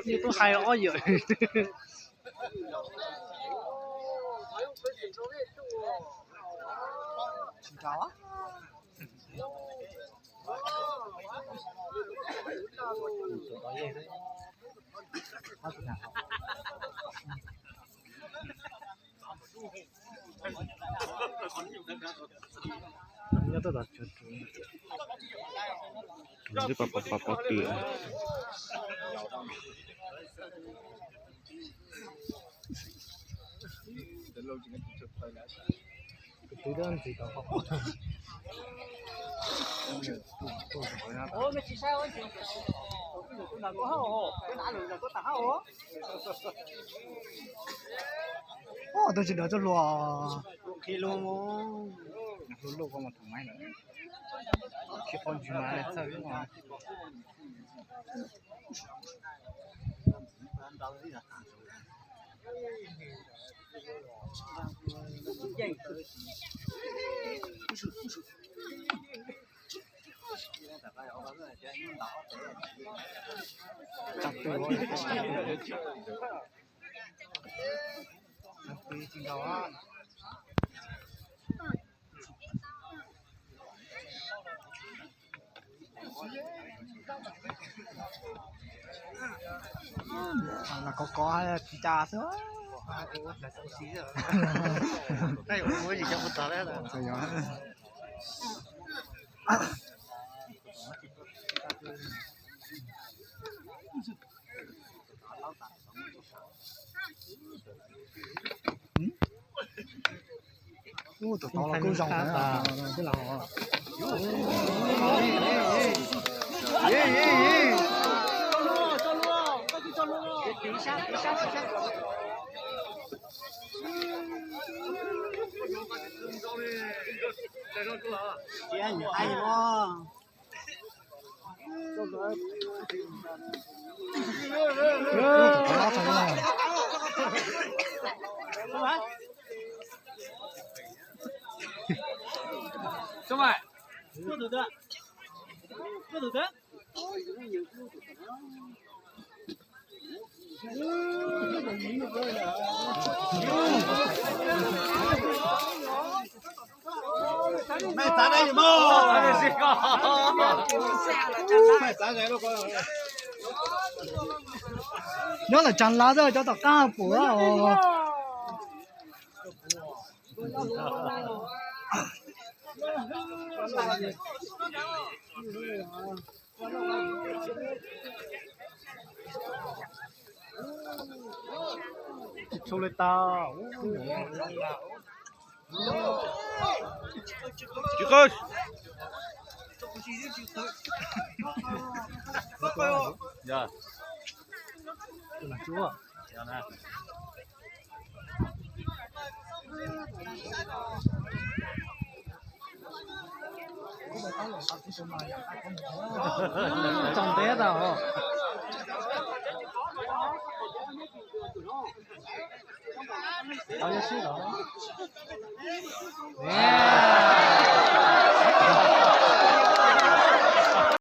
Yeej tub hais ob yawm. Nyob tuaj tom tsuag tsuag, twb pov pov pov twm. Tus twb ntxiv tau. Tus tsis dov tsuj hlua. Hlua loj koj mas thaum maib lawm. Tsis qau ntsis mas txawj. Los kov kov tsis cas xwb. Ub, tus tod los kuj zoo. Nyob lawm tsav lav xwb, cov tom qab puas os. Tsis tshua li tau. Txog ntev tas os.